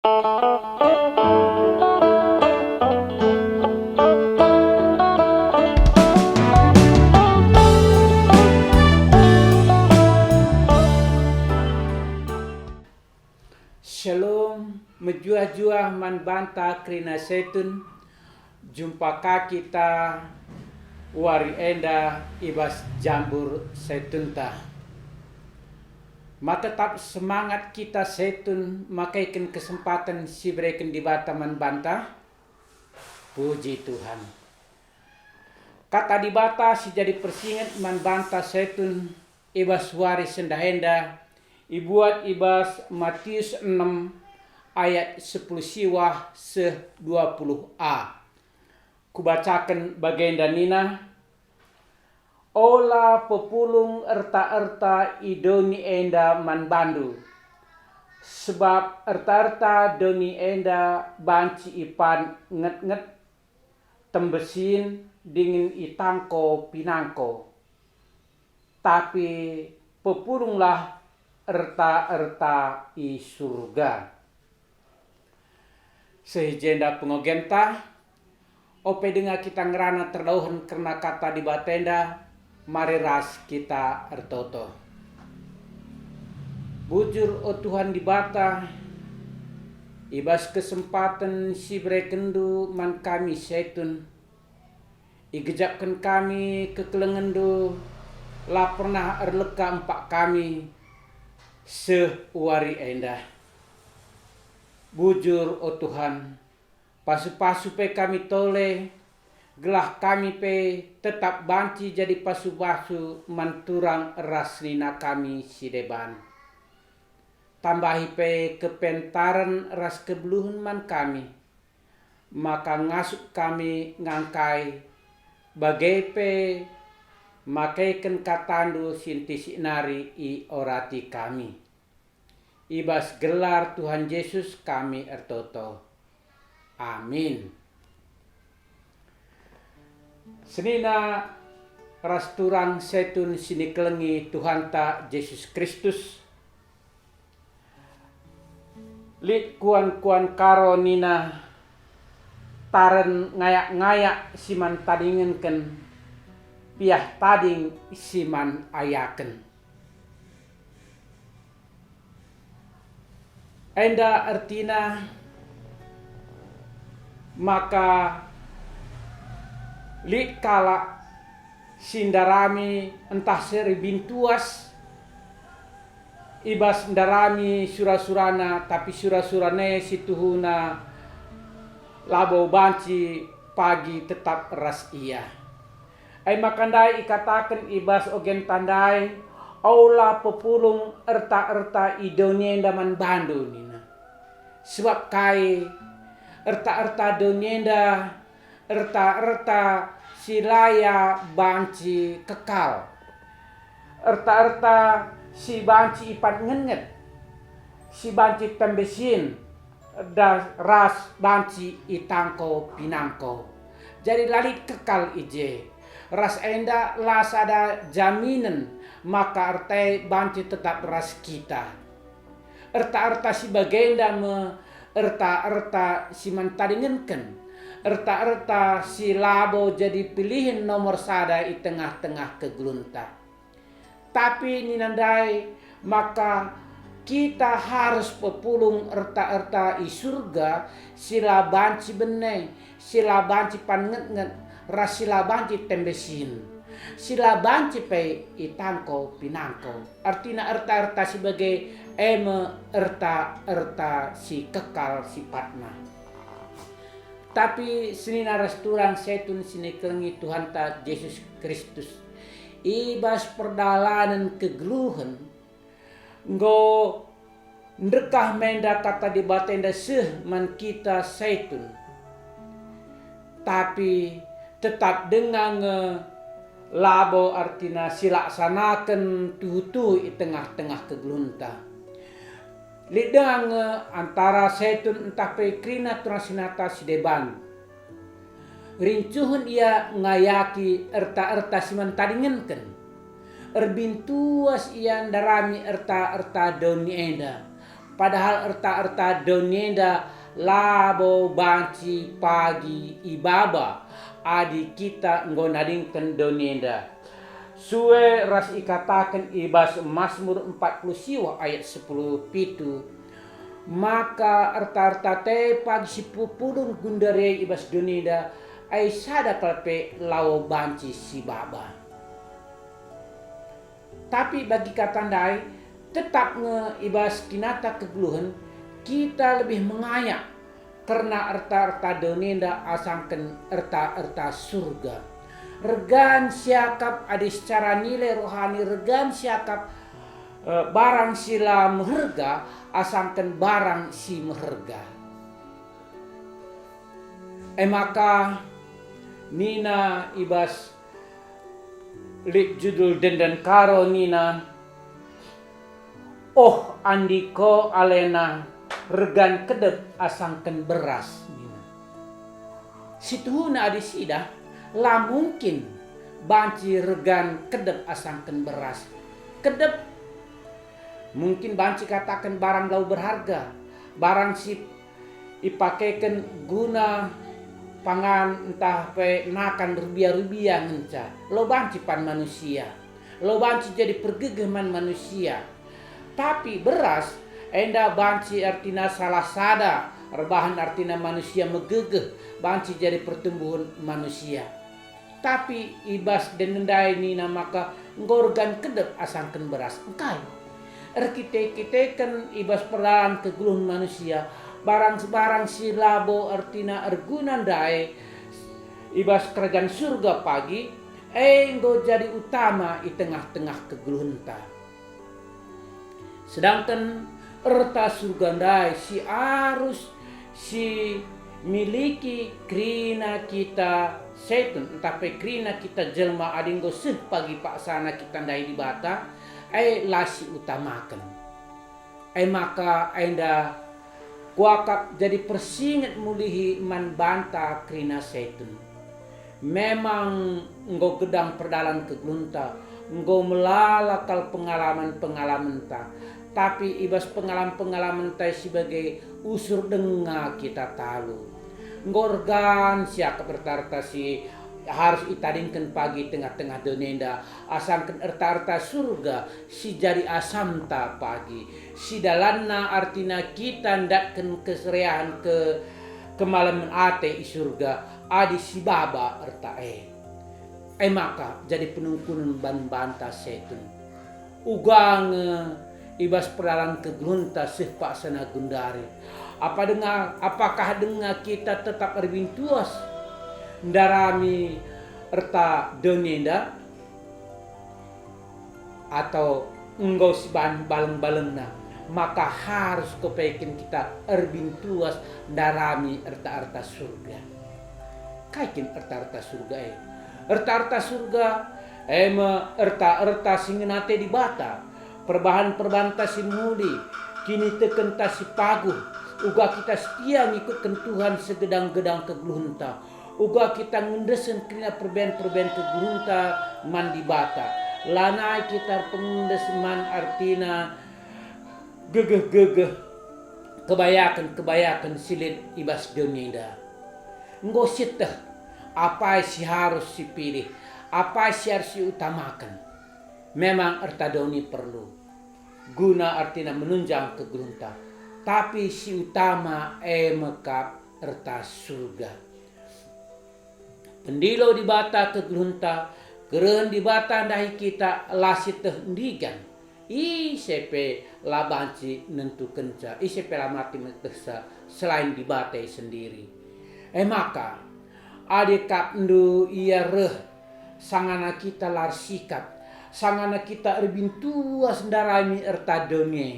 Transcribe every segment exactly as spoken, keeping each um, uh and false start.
Shalom, mejuah-juah man banta kerina Setun. Jumpa ka kita wari enda i bas jambur Setunta. Ma tetap semangat kita Setun makaiken kesempaten si ibereken Dibata man banta? Puji Tuhan. Kata Dibata si jadi persinget man banta Setun i bas wari sendah enda ibuat i bas Matius enem ayat sepuluh siwah seh dua puluh a. Kubacaken bagenda nina, "Ola pepulung erta-erta i doni enda man bandu, sebab erta-erta doni enda banci ipan nget-nget, tembesin dingen itangko pinangko, tapi pepulunglah erta-erta i Surga." Seh i jenda pengogenta, ope denga kita ngerana terdauhen kerna kata Dibata enda, mari ras kita ertoto. Bujur, o Tuhan Dibata, i bas kesempaten si iberekenNdu man kami Setun, igejapken kami kekelengenNdu, la pernah erleka empak kami seh wari enda. Bujur, o Tuhan, pasu-pasu pe kami tole, gelah kami pe tetap banci jadi pasu-pasu man turang ras senina kami si deban. Tambahi pe kepentaren ras kebeluhen man kami, maka ngasup kami ngangkai, bage pe makaiken kataNdu si ntisik nari iorati kami. I bas gelar Tuhan Jesus kami ertoto. Amin. Senina ras turang Setun si nikelengi Tuhanta Jesus Kristus, lit kuan-kuan Karo nina, "Taren ngayak-ngayak si man tadingenken, piah tading si man ayaken." Enda ertina maka lit kalak si ndarami ntah si erbintuas i bas ndarami sura-surana, tapi sura-surana e si tuhuna labo banci pagi tetap ras ia. E maka ndai ikataken i bas ogenta ndai, "Ola pepulung erta-erta i doni enda man bandu," nina. Sebab kai? Erta-erta doni enda erta-erta si la ia banci kekal, erta-erta si banci ipat ngenget, si banci tembesin, da-, ras banci itangko pinangko. Jadi la lit kekal i je. Ras enda la sada jaminen maka erta e banci tetap ras kita. Erta-erta si bagenda me erta-erta si man tadingenken, erta-erta si labo jadi pilihen nomor sada i tengah-tengah kegeluhenta. Tapi nina ndai maka kita harus pepulung erta-erta i Surga si la banci bene, si la banci pan ngetnget, ras si la banci tembesin, si la banci pe itangko pinangko. Artina erta-erta si bage e me erta-erta si kekal sipatna. Tapi senina ras turang Setun si nikelengi Tuhanta Jesus Kristus, i bas perdalanen kegeluhen, enggo ndekah menda kata Dibata enda seh man kita Setun. Tapi tetap denga nge labo artina silaksanaken tuhu-tuhu i tengah-tengah kegeluhenta. Lit denga nge antara Setun ntah pe kerina turang senina si deban. Rincuhen ia ngayaki erta-erta si man tadingenken. Erbintuas ia ndarami erta-erta doni enda. Padahal erta-erta doni enda labo banci pagi ibaba adi kita enggo nadingken doni enda. Sue ras ikataken i bas Masmur empat puluh siwah ayat sepuluh pitu, maka erta-erta te pagi si pupudun gundari i bas doni enda, ai sada kal pe labo banci sibaba. Tapi bagi kata ndai, tetap nge i bas kinata kegeluhen, kita lebih mengayak kerna erta-erta doni enda asangken erta-erta surga. Regan siakap adi secara nilai rohani, regan siakap, eh, barang si la meherga asangken barang si meherga. E maka nina i bas lit judul Denden Karo nina, "Oh, andiko alena regan kedep asangken beras," nina. Situhuna adi sidah, la mungkin banci regan kedep asangken beras. Kedep mungkin banci kataken barang lau berharga, barang si ipakeken guna pangan ntah pe nakan rubia-rubia ngenca, lau banci pan manusia, lau banci jadi pergegeh man manusia. Tapi beras enda banci artina salah sada erbahan artina manusia megegeh, banci jadi pertumbuhen manusia. Tapi i bas dende ndai nina maka enggo regan kedep asangken beras. Engkai? Erkite-kiteken i bas perdalan kegeluhen manusia, barang-barang si labo ertina erguna ndai i bas Kerajaan Surga pagi, e enggo jadi utama i tengah-tengah kegeluhenta. Sedangken erta surga ndai si arus si miliki kerina kita setun, ntah pe kerina kita jelma adi enggo seh pagi paksana kita ndahi Dibata, e la siutamaken. E maka enda kuakap jadi persinget mulihi man banta kerina setun. Memang enggo gedang perdalan kegeluhenta, enggo melala kal pengalaman-pengalamenta, tapi i bas pengalaman-pengalamenta si bage usur denga kita talu. Enggo ergan siakap erta-erta si harus itadingken pagi tengah-tengah doni enda, asangken erta-erta surga si jadi asamta pagi, si dalanna artina kita ndatken keseriahen ke kemalemen ate i surga adi sibaba erta e. E maka jadi penungkunen ban banta setun. Uga nge i bas perdalan kegeluhenta seh paksana gundari. Apa denga, apakah denga kita tetap erbintuas ndarami erta doni enda? Atau enggo siban baleng-balengna, maka harus kepeken kita erbintuas ndarami erta-erta surga. Kai kin erta-erta surga e? Erta-erta surga e me erta-erta si ngena ate Dibata, perbahan-perbahanta si mehuli, kinitekenta si paguh, uga kita setia ngikutken Tuhan segedang-gedang kegeluhenta, uga kita ngendesken kerina perbahan-perbahan kegeluhenta man Dibata. Lanai kita erpengendes man artina gegeh-gegeh kebayaken-kebayaken si lit i bas doni enda. Enggo sieteh apai si harus sipilih, apai si harus siutamaken. Memang erta doni perlu, guna artina menunjang kegeluhenta, tapi si utama e me kap erta surga. Pendilo Dibata kegeluhenta, kerehen Dibata ndahi kita la sieteh ndigan. Ise pe la banci nentukenca, ise pe la mati metehsa selain Dibata e sendiri. E maka, adi kapndu ia reh, sangana kita la ersikap, sangana kita erbintuas ndarami erta doni e,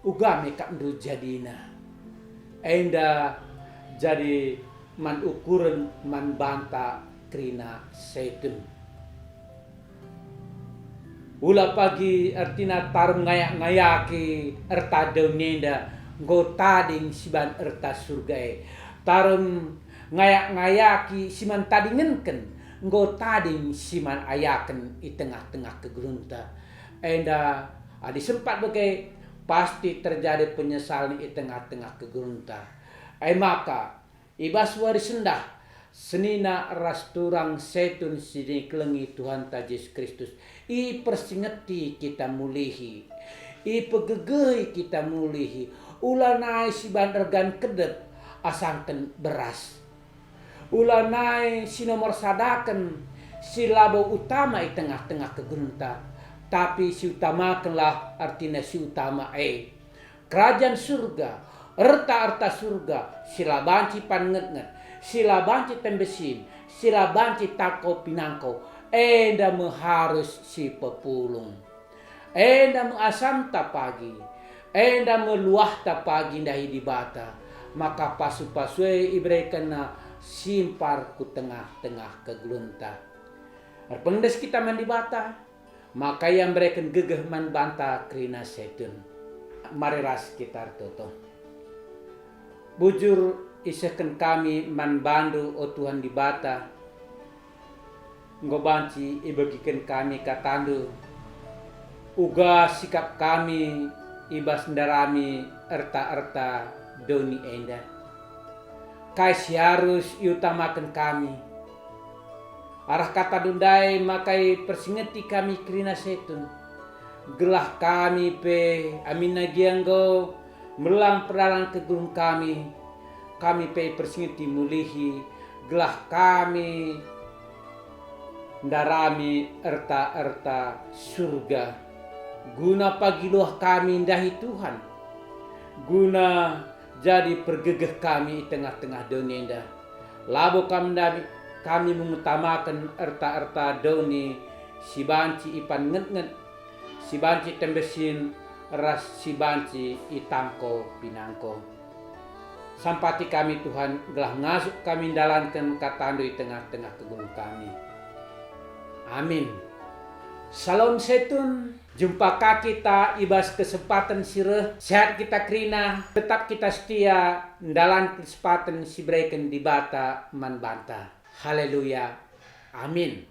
uga me kapndu jadina. Enda jadi man ukuren man banta kerina setun. Ula pagi ertina tarum ngayak-ngayaki erta doni enda enggo tading siban erta surga e. Tarum ngayak-ngayaki si man tadingenken enggo tading si man ayaken i tengah-tengah kegeluhenta. Enda adi sempat bage pasti terjadi penyesalan i tengah-tengah kegeluhenta. E maka, i bas wari sendah, senina ras turang Setun si nikelengi Tuhanta Jesus Kristus, ipersingeti kita mulihi, ipegegehi kita mulihi, ulanai si ban ergan kedep asangken beras. Ulanai si nomor sadaken si labo utama i tengah-tengah kegeluhenta, tapi si utamakenlah, ertina si utama e. Kerajaan Surga, erta-erta Surga, si la banci pangetnget, si la banci tembesin, si la banci tangko pinangko, enda me harus si pepulung. Enda me asamta pagi, enda me luahta pagi ndahi Dibata, maka pasu-pasu e iberekenNa simpar ku tengah-tengah kegeluhenta. Erpendes kita man Dibata, maka Ia mbereken gegeh man banta kerina Setun. Mari ras kita ertoto. Bujur isehken kami man bandu, o Tuhan Dibata, enggo banci ibegiken kami katandu, uga sikap kami i bas ndarami erta-erta doni enda. Kai si arus iutamaken kami? Arah katandu ndai maka ipersingeti kami kerina Setun, gelah kami pe aminna gia enggo melang perdalan kegeluhen kami, kami pe ipersingeti mulihi, gelah kami ndarami erta-erta Surga, guna pagi luah kami ndahi Tuhan, guna jadi pergegeh kami i tengah-tengah doni enda. Labo kam ndai kami mengutamaken erta-erta doni si banci ipangetnget, si banci tembesin, ras si banci itangko pinangko. Sampati kami, Tuhan, gelah ngasup kami ndalanken katandu i tengah-tengah kegeluhen kami. Amin. Salom Setun, jumpa ka kita i bas kesempaten si reh, sehat kita kerina, tetap kita setia ndalanken kesempaten si ibereken Dibata man banta. Haleluya. Amin.